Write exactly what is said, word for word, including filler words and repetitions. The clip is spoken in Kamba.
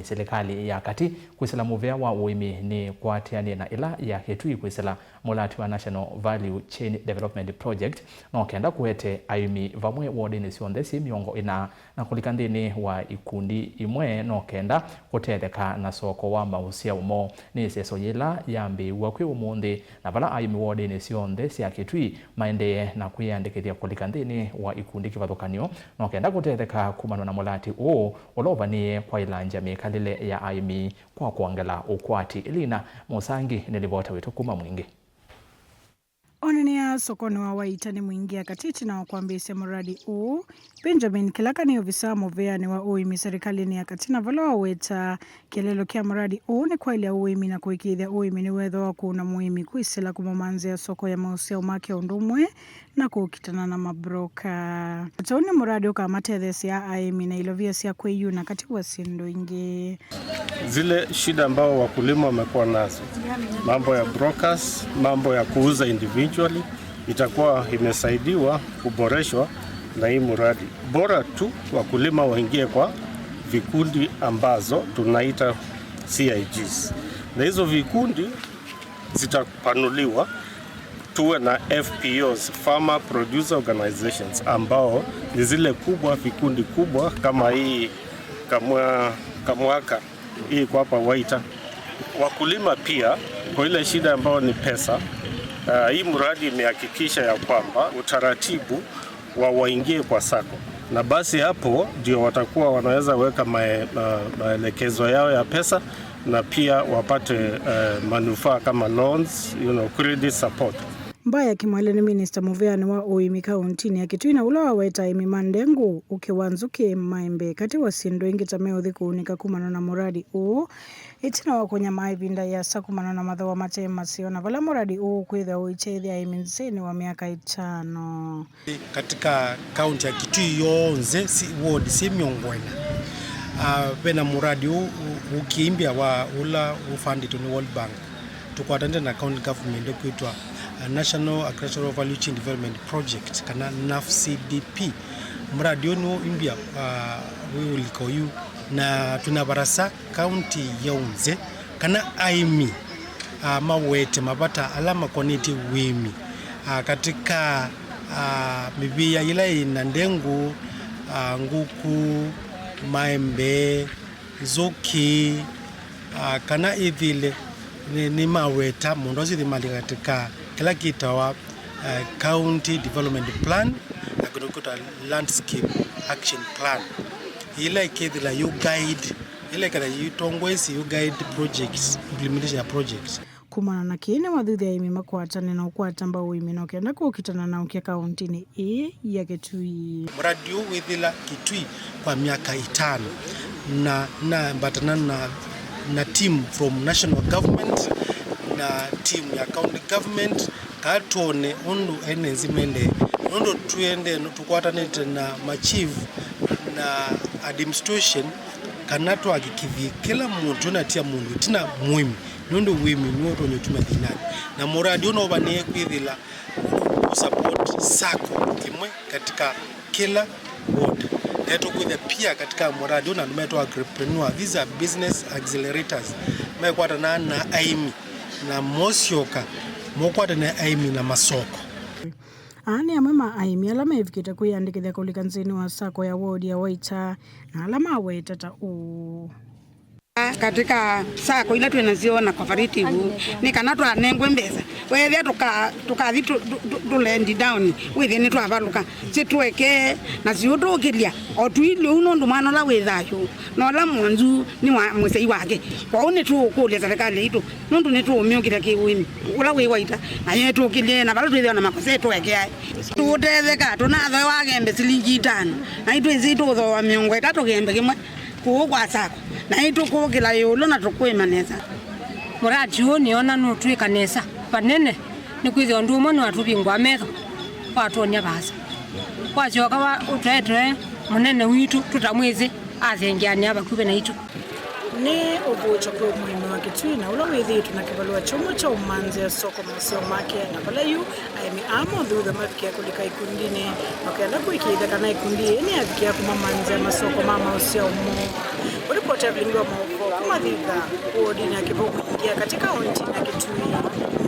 Silikalĩ ya katĩ kwĩsĩla mũvea wa ũĩmi nĩkwatĩanĩe na ĩla ya Kitui kwĩsĩla mũlati wa National Value Chain Development Project, no kenda kũete aĩmi vamwe wodinĩ syonthe syĩ mĩongo ĩna na kũlika nthĩnĩ wa ikundi imwe, no kenda kũtetheka na soko wa maũsyao moo. Nĩ ĩseso yĩla yambĩĩw'a kwĩ ũmũnthĩ, na vala aĩmi wodinĩ syonthe sya Kitui maendee na kwĩyandĩkĩthya kũlika nthĩnĩ wa ikundi kĩvathũkany'o, no kenda kũtetheka kumana na mũlati ũũ ũla ũvanĩĩe kwaĩlangya mĩkalĩle ya aĩmi kwa kwongela ũkwati. Elina Mũsangi nĩ livota witũ kuma Mwingĩ. Onania sokonĩ wa Waita nĩ Mwingĩ akatĩtĩ na wa kwambĩĩsya mũradi ũũ. Benjamin Kĩlaka nĩ ovisa mũveanĩ wa ũĩmi serikalĩnĩ ya katĩ, na vala waweta kĩeleelo kya mũradi ũũ nĩ kwaĩlya ũĩmi na kũĩkĩĩthya ũĩmi nĩwethĩwa kũna mũĩmi kwĩsĩla kũmũmanthĩa soko ya maũsyao make ũndũ ũmwe na kũkitana na mabroka. Kyaũ nĩ mũradi ũkamatetheesya aĩmi na ilovia sya kwĩyuna katĩ wa syĩndũ ingĩ. Zile shida ambao wakulima wamekuwa nazo, mambo ya brokers, mambo ya kuuza individually, itakuwa imesaidiwa kuboreshwa na hii muradi. Bora tu wakulima waingie kwa vikundi ambazo tunaita C I Gs. Na hizo vikundi zitapanuliwa, tuwe na F P Os, Farmer Producer Organizations, ambao ni zile kubwa, vikundi kubwa kama hii Kamwa-, Kamwaka, hii iko hapa Waita. Wakulima pia, kwa ile shida ambayo ni pesa, ah, hii mradi imehakikisha ya kwamba utaratibu wa waingie kwa sacco, na basi hapo ndio watakuwa wanaweza weka mae-, ma-, maelekezo yao ya pesa na pia wapate, eh, manufaa kama loans, you know, credit support. Mbaya Kimwale nĩ minista mũveanĩ wa ũĩmi kauntinĩ ya Kitui na ũla waweta aĩmi ma ndengũ, ũkĩ wa nzũkĩ, maembe, katĩ wa syĩndũ ingĩ ta meũthi kũunĩka kumana na mũradi ũũ. Ĩtina wa kũnyamaa ĩvinda yĩasa kumana na mathooa mate maseo, na vala mũradi ũũ ũkwĩthĩwa ũiteethya aĩmi nzĩnĩ wa myaka ĩtano. Katika kaunti ya Kitui yonthe, si ward si mĩongo ĩna, ah, vena mũradi ũũ ũkiimbya wa ũla ũfandĩtwe nĩ World Bank. Tũkwatanĩte na county government ũkwĩtwa, ah, National Agricultural Value Chain Development Project, kana NAFCDP. Mũradi ũyũ nĩ ũimbya, ah, wĩ ũlika ũyu, na twĩna varasa kaunti yonthe kana aĩmi, ah, mawete mavata ala makonetye ũĩmi, ah, katika, ah, mĩvĩa yĩla ĩna ndengũ, ah, ngũkũ, maembe, nzũkĩ, ah, kana ĩthĩle nĩ, nĩmaweta mũndũ asu ĩthĩmalĩ katika kĩla kĩtawa, ah, County Development Plan na kĩndũ kĩtawa Landscape Action Plan, ĩla ĩkethĩla yu guide ĩla ĩkethĩla yu tongoesya yu guide projects, implementation ya projects. Kumana na kĩĩ, nĩwathuthya aĩmi makwatane na ũkwata mbau ũĩmi no kenda kũkitana na ũkĩa kauntinĩ ĩĩ ya Kitui. Mũradi ũũ wĩthĩla Kitui kwa myaka ĩtano, na nambatana na, na team from national government na team ya county government, kaa twone ũndũ ene nzĩ mendee, nũndũ twĩendee tũkwatanĩte na machief na administration, kana twahakikithie kĩla mũndũ twĩnatia mũndũ ĩtina mũĩmi, nũndũ ũĩmi nĩw'o ũtonya ũtuma thĩnanĩ. Na mũradi ũũ no ũvanĩe kwĩthĩla ũsupport sacco ĩmwe katika kĩla ward. Na tũkwĩthĩa pia katika mũradi ũũ na andũ metwa agripreneur, these are business accelerators, mekwatana na aĩmi na mosyoka mokwatana aĩmi na masoko. Aa nĩ amwe ma aĩmi ala mevikĩte kwĩyandĩkĩthya kũlika nzĩnĩ wa sacco ya ward ya Waita, na ala maweta ta ũũ. Katika sacco ila twĩ nasyo na cooperative, nĩ kana twanengwe mbesa, weethĩa tũka-, tũkathi tũ-, tũ-, tũ-, tũlendi down, wĩthĩe nĩtwavalũka, syĩtũekee na syĩũtũkĩlya o tũilye ũu, nũndũ mwana ũla wĩ thayũ na ũla mwonzu nĩ wa mũsyai wake. Kwoou nĩtũũkũlya serikali yaitũ, nũndũ nĩtũũmyũkĩlya kĩ-ũĩmi ũla wĩ Waita, na yĩtũkĩlye, na vala twĩthĩwa na makosa ĩtũekeae. Tũũtetheka, tũnathoewa kĩembe silingi itano, na itwĩsĩ tũũthooa mĩongo ĩtatũ kĩembe kĩmwe kũũ kwa sacco, na itũkũkĩla ĩũlũ na tũkũĩma nesa. Mũradi ũũ nĩona nũtwĩka nesa vanene, nĩkwĩthĩwa ũndũ ũmwe nĩwatũvingũa metho, watwony'a vaasa. Wasyoka wa-, ũtwetwe mũnene witũ tũtamwĩsĩ, athengeanĩa vakuvĩ naitũ. Nĩ ũvũkyo kwĩ mũĩmi wa Kitui na ũla wĩthĩĩtwe na kĩvalũa kyũmũ kya ũmanthĩa soko maũseo make, na vala yu aĩmi aa mothutha mavikĩa kũlika ikundinĩ, makenda kũĩkĩĩthya kana ikundi ĩĩ nĩyavikĩa kũmamanthĩa masoko ma maũseo moo. Kũlipoti ya vilingi wa maũvoo kuma Thika, wodinĩ ya Kĩvũmwingĩa katĩ kaũntinĩ ya Kitui.